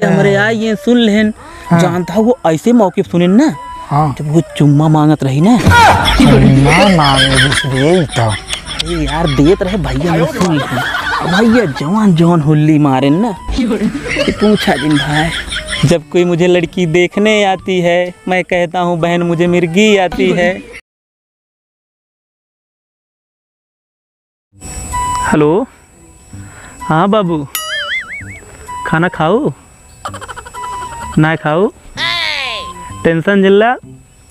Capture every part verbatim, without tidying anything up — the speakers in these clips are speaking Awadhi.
हमरे आई ये सुन लेन। हाँ। जानता हो, वो ऐसे मौके पे सुने ना, हाँ। जब वो चुम्मा मांगत रही ना। चुम्मा मांगे दूसरे ही तो। अरे यार, देत रहे भैया, मैं सुन लेन। भैया जवान जवान हुल्ली मारे ना, कि पूछा जिन भाई। जब कोई मुझे लड़की देखने आती है, मैं कहता हूँ, "बहन, मुझे मिर्गी आती है।" हेलो, हाँ बाबू, खाना खाऊ? ना खाऊ? टेंशन जिल्ला,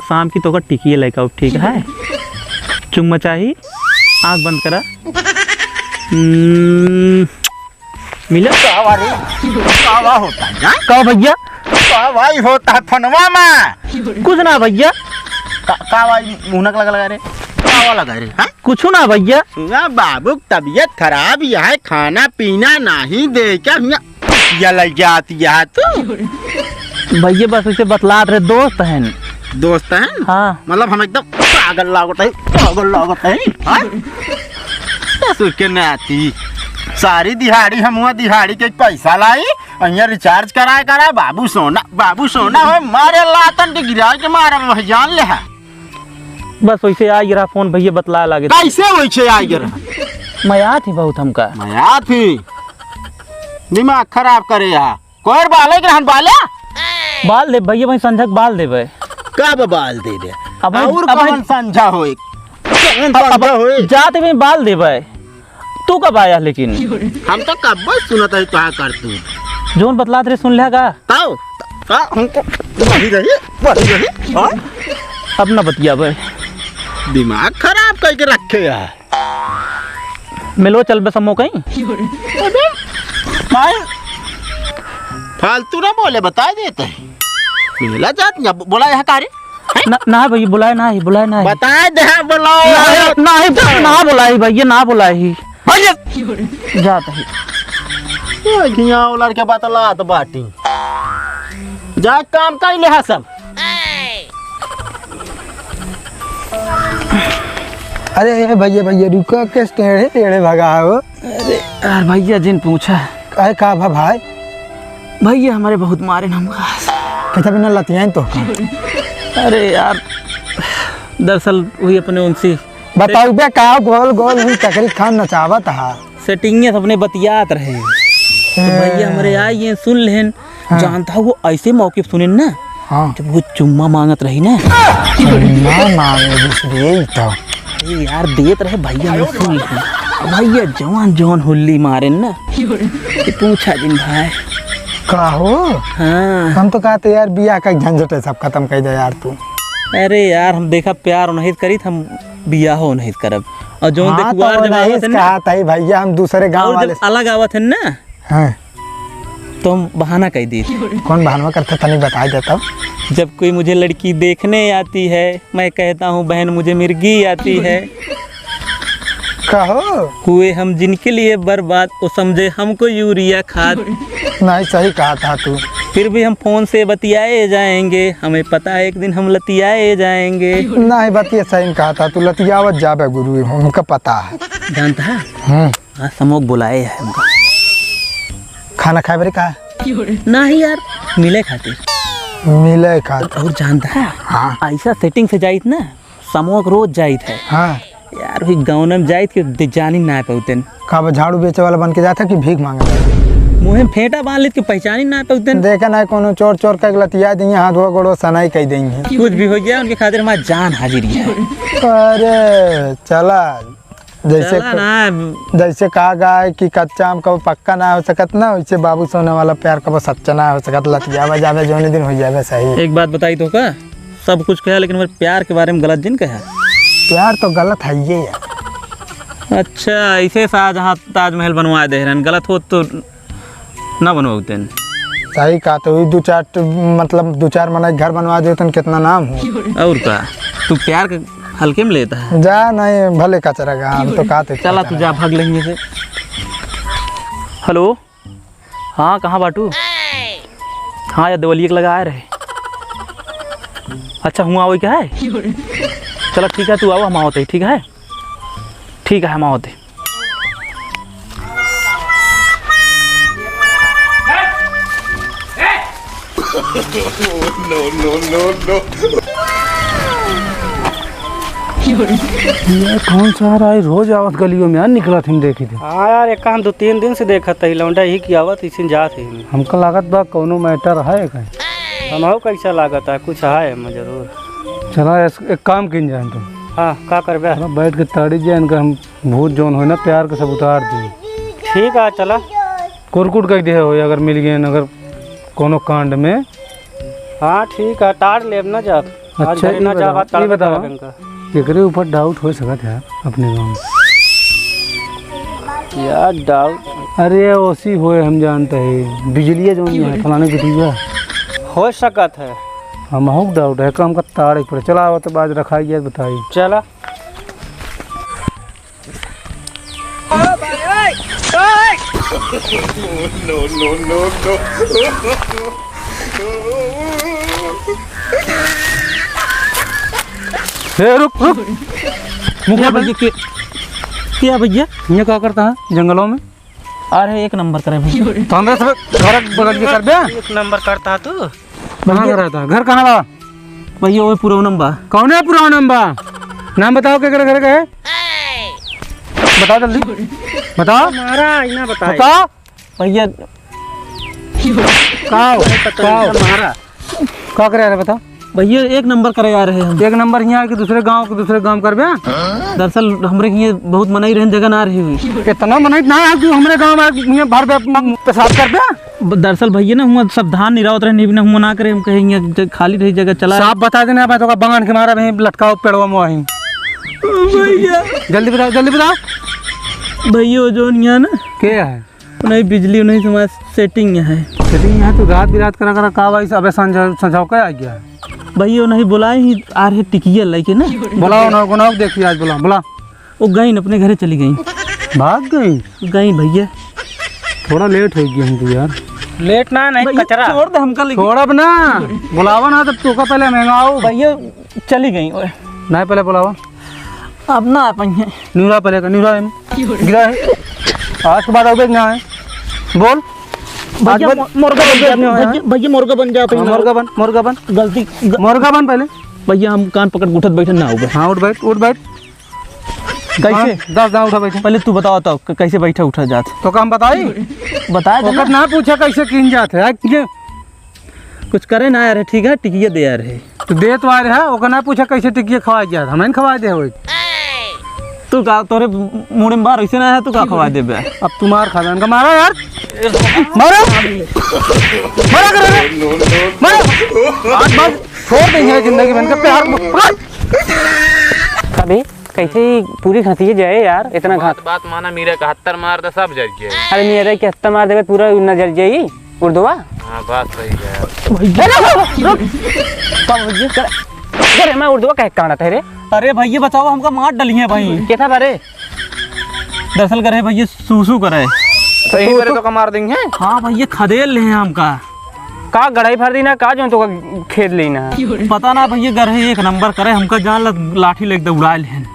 शाम की तोका टिकिए लेके आऊ, ठीक है? चुम्मा चाही, आँख बंद करा। हम्म, मिला? कावा रे? कावा होता है, हाँ? का भैया? कावा ही होता है फोनवा में? कुछ ना भैया। का, कावा ही मुहनक लगा, लगा रे? कावा लगा रे, हाँ? कुछ ना भैया। सुना बाबू, तबीयत खराब, यह खाना पीना नहीं दे क्या? या लग जाती है तू। भैया बस उसे बतलात रहे, दोस्त हैं। दोस्त हैं? हाँ। मतलब हम एकदम पागल लागत है, पागल लागत है, हाँ? ससुर के नाती। सारी दिहाड़ी हम हुआ दिहाड़ी के पैसा लाई, अइया रिचार्ज कराए करा, बाबू सोना, बाबू सोना हो, मारे लातन के गिराए के मारा, वह जान ले है। बस वैसे आ गिरा फोन भैया बतला लागे। कैसे वैसे आ गिरा? मया थी बहुत हमका। मया थी? दिमाग खराब करे यहाँ। कोर बाले के रहन बाले? बाल देब भैया, वहीं संझक बाल देबे। कब बाल देबे? अब और अब कौन संझा होए? कौन अब, अब संझा होए? जाते में बाल देबे। तू कब आया लेकिन? हम तो कब सुनत है तोहार करतूत। जोन बतलात रहे सुन लिया का? ताओ, का हमको वही रही, वही रही, हाँ? अब ना बतियाबे। दिमाग खराब करके रखे है। मिलो चल बे समो कहीं। अबे, भाई, फालतू ना बोले, बता देते हैं। मिला जात या बोला यहाँ का रे? हैं? ना, ना भैया, बुलाए ना ही, बुलाए ना ही। बता दे, हाँ, बुलाओ। ना ही, ना ही, ना बुलाई भैया, ना बुलाई। भैया। जात ही। ये घियाओ लड़के बतलात बाटी। जा काम कर ले हा सब। अरे ए भैया, भैया रुको, किस टेढ़े टेढ़े भगा हो? अरे यार भैया जिन पूछा। अरे का भा भाई? भैया हमरे बहुत मारे हमका। कैसा बिना लतियाइन तो का? अरे यार, दरअसल वही अपने उनसे बताऊ बे का गोल गोल हुई टकरी खान नचावत हा। सेटिंगे से अपने बतियात रहे। तो ए। भैया हमरे आई ये सुन लेन। हाँ। जानता हो, वो ऐसे मौके पे सुने ना, हाँ। जब वो चुम्मा मांगत रही ना। चुम्मा मांगे दूसरे ही तो। अरे यार, देत रहे भैया, मैं सुन लेन। भैया जवान जवान हुल्ली मारे ना, कि पूछा जिन भाई। का हो? हाँ। हम तो कहते यार, बियाह का झंझट है, सब खत्म कर दे यार तू। अरे यार, हम देखा प्यार नहीं करी, हम बियाह नहीं करब। और जौन हाँ, देखुआर तो जब नहीं आवत है ना, कहा था ही भैया, हम दूसरे गांव और वाले जब से अलग आवत है ना, हाँ। तो हम बहाना कह दी। कौन बहाना करता, तनी बता देता। जब कोई मुझे लड़की देखने आती है, मैं कहता हूँ, "बहन, मुझे मिर्गी आती है।" कहो। हुए हम जिनके लिए बर्बाद, वो समझे हमको यूरिया खाद। नहीं, सही कहा था तू। फिर भी हम फोन से बतियाए जाएंगे, हमें पता है एक दिन हम लतियाए जाएंगे। नहीं, बतिया सही में कहा था तू, लतियावत जाबे गुरु, हमका पता है। जानता है? हम्म। हाँ, समोक बुलाए है हमका। खाना खाए बरे का? नहीं यार, मिले खातिर। मिले खातिर। और जानता है? हाँ। ऐसा सेटिंग से जाइत ना, समोक रोज जाइत है। हाँ। यार, वही गाँव में जाइत के दे-, जानी ना पौतेन। का बा, झाड़ू बेचे वाला बन के जाता कि भीख मांगे? मुँहे में फेंटा बांध लेत के पहचानी ना पौतेन। देखे ना, कोनो चोर चोर का लतिया देंगे, हाथ गोड़ गोड़ सनाई कह देंगे। कुछ भी हो गया, उनके खातिर हमारी जान हाजिर है। अरे, चला। जैसे चला क-, ना। जैसे कहा गया है कि कच्चा आम कबो पक्का ना हो सकत ना, वैसे बाबू सोना वाला प्यार कबो सच्चा ना हो सकत। लतियावा जावे, जोने दिन हो जावे सही। एक बात बताई तो का, सब कुछ कहा, लेकिन मेरे प्यार के बारे में गलत जिन कहा। प्यार तो गलत है ये यार। अच्छा, ऐसे शाहजहाँ ताजमहल बनवा दे रहन, गलत हो तो ना बनवाउतेन। सही कहा, तो वही दो चार ट-, मतलब, दो चार मनई घर बनवा देतन, कितना नाम हो। और का, तू प्यार के हल्के में लेता है। जा, नहीं, भले कचरा का, हम तो कहते चला, तू जा, भाग लेंगे से। हेलो, हाँ, कहाँ बाटू? हाँ यार, देवलिया के लगा आए रहे। अच्छा, हुआ वही क्या है? चला, ठीक है, तू आओ, हम आवत है, ठीक है? ठीक है, हम आवत है। No, no, no, no। ये कौन सा आ रहा है? रोज आवत गलियों में यार, निकलत हम देखी थे। हाँ यार, एक कान दो तीन दिन से देखत ही, लौंडा ही की आवत, इसी जात ही। हमका लागत बा कौनो matter है कहीं। हमहू कैसा लागत है, कुछ है एमे जरूर। चला, एक काम किन जाए तुम। हाँ, का करबे? चला, बैठ के ताड़ी जाए इनका, हम भूत जौन होए ना, प्यार के सब उतार दी। ठीक है, चला। कुरकुट कह दे हो, अगर मिल गए, अगर कोनो कांड में। हाँ, ठीक है, तार लेब ना जब। आज अच्छा, घरे ई ना बताओ, जावा, ई तार बताओ, करब इनका। एकरे ऊपर doubt हो सकत है अपने गाँव में? क्या doubt? अरे, ओसी होए, हम जानते हैं, बिजलिया जौन है, फलाने बिटिया। हो सकत है। हमहू के doubt है, काम का तार एक पर चला आवत, बाद रखाई गया, बताई। चला। No, no, no, no। ए, रुक, रुक। मुखिया भैया के, क्या भैया? ये क्या करता है जंगलों में? अरे, एक नंबर करे भैया। तो हमरे सब घर बगल के कर दे। एक नंबर करता तू। कहाँ घर रहता? घर कहाँ बा? भैया, वो पुरौनम बा। कौने पुरौनम बा? नाम बताओ, केकरे घर के है? बताओ जल्दी। बताओ। हमारा ही ना बताए। बताओ। भैया। का हो? पता का हो? नहीं, हमारा। का करे आ रहे, बताओ। भैया, एक नंबर करे आ रहे हम। एक नंबर यहाँ कि दूसरे गाँव के, दूसरे गाँव करबे? दरअसल, हमरे के यहाँ बहुत मनई रहन, जगह ना रही हुई। इतना मनई ना है कि हमरे गाँव में यहाँ भर बे, पेशाब करबे? ब-, दरअसल भैया ना, हुआं सब धान निरावत रहे, निबना हुआं ना करे, हम कहे, "हियां ज-, खाली रही जगह, चला।" साफ बता देना, मैं तो का बांध के मारा, वहीं लटकाओ पेड़वा में वहीं। भैया। जल्दी बताओ, जल्दी बताओ। भैया, वो जौन यहाँ ना, के है? उन्हें बिजली, उन्हें से हमार setting है। Setting है तो रात बिरात करा करा का भाई, अबे संझा, संझा के आ गया। भैया, उन्हें बुलाए ही, आ रहे टिकिया लेके ना। बुलाओ ना, उनको ना देखिए, आज बुलाओ, बुला। वो गई न, अपने घरे चली गई। भाग गई? गई भैया। थोड़ा late हो गया हमको यार। Late ना, नहीं भैया, कचरा। छोड़ दे हमका लेके। छोड़ब ना, बुलावा ना, तब तोका पहले महंगाओ। भैया, चली गई ओए। नहीं, पहले बुलावा। अब ना आ पाई है। निहुरा पहले का, निहुरा है। गिरा है। आज के बाद अबे ना है। बोल। भैया, आज मो-, मुर्गा बन जा, आज ना है। भैया, भैया, मुर्गा बन जा, हाँ, भैया। मुर्गा बन, मुर्गा बन। गलती, ग-, मुर्गा बन पहले। भैया, हम कान पकड़ के उठत बैठन ना होबे। हाँ, उठ बैठ, उठ बैठ। कैसे? हाँ, दस दाँव उठा बैठे। पहले तू बताओ तो, क-, कैसे बैठा उठा जात? तो काम बताई? बता दे ओकर ना। ना पूछा कैसे कीन जात है, आ, ये कुछ करे ना यार, ठीक है, टिकिया दे यार है। तो दे तो आ रहा है, ओकर ना पूछा कैसे टिकिया खवाए जात, हमें खवाए दे होई। तू का, तोरे मुड़े में बार ऐसे ना है, तू का खवाए देबे? अब तू मार खा, इनका मारा यार, मारा, मारा कर रे, मारा, आज बाद छोड़ देंगे जिंदगी में इनका प्यार। अबे कैसे ही पूरी घातिए जाए यार, इतना घात। बात, बात माना, मेरे इकहत्तर मार दे, सब जल जाए। अरे मेरे इकहत्तर मार देबे, पूरा न जल जाई उर्दवा। हाँ, बात सही है यार। भैया, रुक, रुक। का भैया, कर, अरे मैं उर्दवा कहे कांडत है रे। अरे भैया, बचाओ, हमका मार डली है भाई। कैसा बारे? दरअसल करे भैया, सूसू करे। सही बारे तो का मार देंगे? हाँ भैया, खदेल ले हैं हमका। का गढ़ाई भर दी ना, का जो तो का खेद लेना है? पता ना भैया, गरहे एक नंबर करे, हमका जान ल-, लाठी लेके दौड़ाए लेन।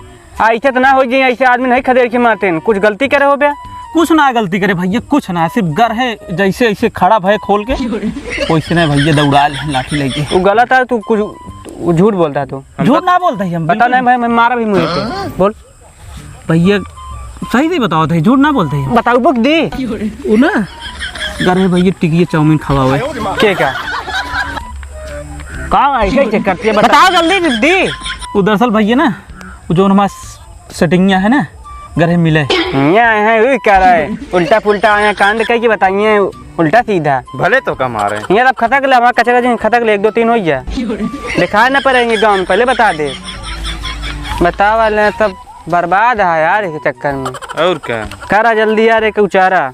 आ, ऐसे तो ना हो जाए, ऐसे आदमी नहीं खदेड़ के मारते हैं, कुछ गलती करे हो बे? कुछ ना गलती करे भैया, कुछ ना, सिर्फ गरहे जैसे ऐसे खड़ा भय खोल के, वैसे ना भैया दौड़ाए लेन लाठी लेके। वो गलत है, तू कुछ, तू झूठ बोलता है तू। झूठ ना बोलते ही हम, बता बिल्कुल। नहीं भाई, मैं मारा भी मुझे पे। बोल। भैया, सही से बताओ थे, झूठ ना बोलते हैं। बताओ बुक दी। वो ना, घर में भैया टिकिया चाउमीन खवावे। के का? का ऐसे ऐसे करती है? बताओ जल्दी दी। वो दरअसल भैया ना, वो जो हमारा सेटिंग है ना, घर में मिले। यहाँ है, वो कह रहा है, उल्टा पुल्टा आया कांड कह के बताइए, उल्टा सीधा। भले तो कम आ रहे हैं। यार अब खतक ले, हमारा कचरा जो खतक ले, एक दो तीन हो गया। दिखाए ना पड़ेंगे गाँव में, पहले बता दे। बताओ वाले सब बर्बाद है यार, इस चक्कर में। और क्या? करा जल्दी यार, एक उचारा।